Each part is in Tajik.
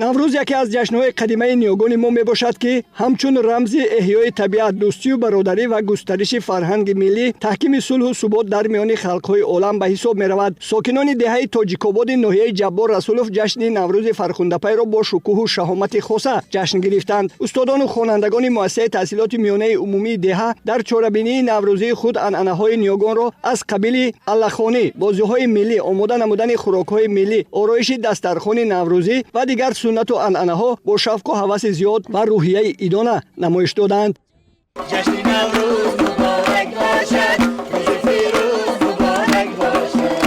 Наврӯз яке аз ҷашнҳои қадимаи ниёгони мо мебошад, ки ҳамчун рамзи эҳёи табиат, дӯстию бародарӣ ва густариши фарҳанги миллӣ, таҳкими сулҳу субот дар миёни халқҳои олам ба ҳисоб меравад. Сокинони деҳаи Тоҷикободи ноҳияи Ҷаббор Расулов ҷашни Наврӯзи фархундапайро бо шукӯҳу шаҳомати хоса ҷашн гирифтанд. Устодону хонандагони муассисаи таҳсилоти миёнаи умумии деҳа дар чорабинии наврӯзии худ анъанаҳои ниёгонро аз қабили аллахонӣ, бозиҳои миллӣ, омода намудани хӯрокҳои миллӣ, ороиши дастархони наврӯзӣ ва дигар суннату анъанаҳо бо шавқу ҳаваси зиёд ва рӯҳияи идона намоиш доданд. Ҷашни Наврӯз муборак бошад, рӯзи фирӯз муборак бошад.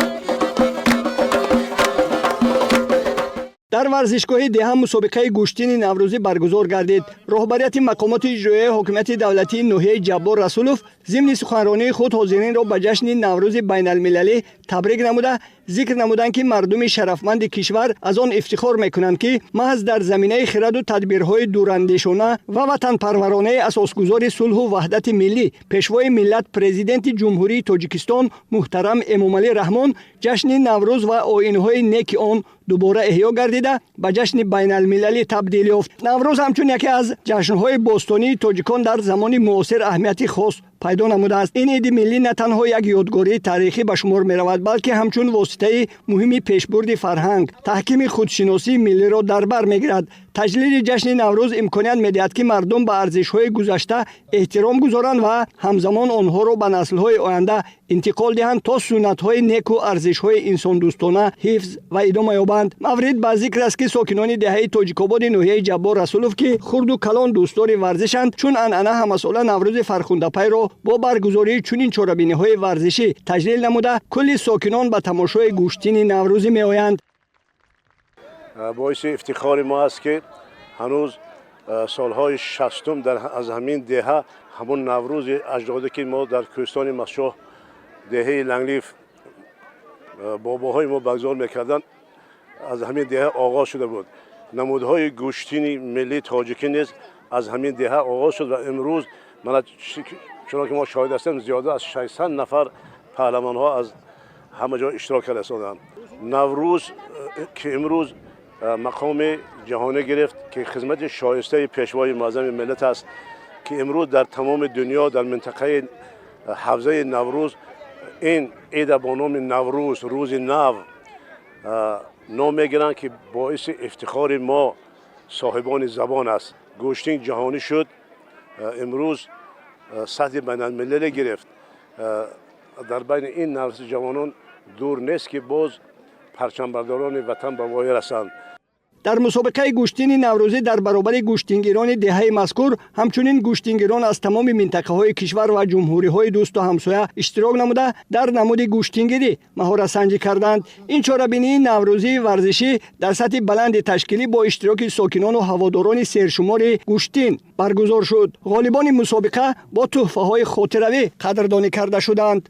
Дар варзишгоҳи деҳа мусобиқаи гӯштини наврӯзӣ баргузор гардид. Роҳбарияти мақомоти иҷроияи ҳокимияти давлатии ноҳияи Ҷаббор Расулов зимни суханронии худ ҳозиринро ба ҷашни Наврӯзи байналмилалӣ табрик намуда, зикр намуданд, ки мардуми шарафманди кишвар аз он ифтихор мекунанд, ки маҳз дар заминаи хираду тадбирҳои дурандешона ва ватанпарваронаи асосгузори сулҳу ваҳдати миллӣ, Пешвои миллат, Президенти Ҷумҳурии Тоҷикистон муҳтарам Эмомалӣ Раҳмон ҷашни Наврӯз ва оинҳои неки он дубора эҳё гардида, ба ҷашни байналмилалӣ табдил ёфт. Наврӯз ҳамчун яке аз ҷашнҳои бостонии тоҷикон дар замони муосир аҳамияти хос пайдо намудааст. Ин иди миллӣ на танҳо як ёдгории таърихӣ ба шумор меравад, балки ҳамчун воситаи муҳими пешбурди фарҳанг, таҳкими худшиносии миллиро дар бар мегирад. Таҷлили ҷашни Наврӯз имконият медиҳад, ки мардум ба арзишҳои гузашта эҳтиром гузоранд ва ҳамзамон онҳоро ба наслҳои оянда интиқол диҳанд, то суннатҳои неку арзишҳои инсондӯстона ҳифз ва идома ёбанд. Маврид ба зикр аст, ки сокинони деҳаи Тоҷикободи ноҳияи Ҷаббор Расулов, ки хурду калон дӯстдори варзишанд, чун анъана ҳамасола Наврӯзи фархундапайро бо баргузории чунин чорабиниҳои варзишӣ таҷлил намуда, кулли сокинон ба тамошои гӯштини наврӯзӣ меоянд. Боиси ифтихори мо аст, ки ҳанӯз солҳои 60-ум аз ҳамин деҳа ҳамон Наврӯзи аҷдодӣ, ки мо дар кӯҳистони Мастчоҳ, деҳаи Ланглиф, бобоҳои мо баргузор мекарданд, аз ҳамин деҳа оғоз шуда буд. Намудҳои гӯштини миллии тоҷикӣ низ аз ҳамин деҳа оғоз шуд ва имрӯз мана чунон ки мо шоҳид ҳастем, зиёда аз 600 нафар паҳлавонҳо аз ҳама ҷо иштирок карда истоданд. Наврӯз, ки имрӯз мақоми ҷаҳонӣ гирифт, ки хизмати шоистаи Пешвои муаззами миллат аст, ки имрӯз дар тамоми дунё дар минтақаи ҳавзаи Наврӯз ин ида бо номи Наврӯз, рӯзи нав ном мегиранд, ки боиси ифтихори мо соҳибони забон аст. Гӯштин ҷаҳонӣ шуд, имрӯз сатҳи байналмилалӣ гирифт. Дар байни ин насли ҷавонон дур нест, ки боз парчамбардорони ватан ба воя расанд. Дар мусобиқаи гӯштини наврӯзӣ дар баробари гӯштингирони деҳаи мазкур ҳамчунин гӯштингирон аз тамоми минтақаҳои кишвар ва ҷумҳуриҳои дӯсту ҳамсоя иштирок намуда, дар намуди гӯштингирӣ маҳоратсанҷӣ карданд. Ин чорабинии наврӯзии варзишӣ дар сатҳи баланди ташкилӣ бо иштироки сокинону ҳаводорони сершумори гӯштин баргузор шуд. Ғолибони мусобиқа бо тӯҳфаҳои хотиравӣ қадрдонӣ карда шуданд.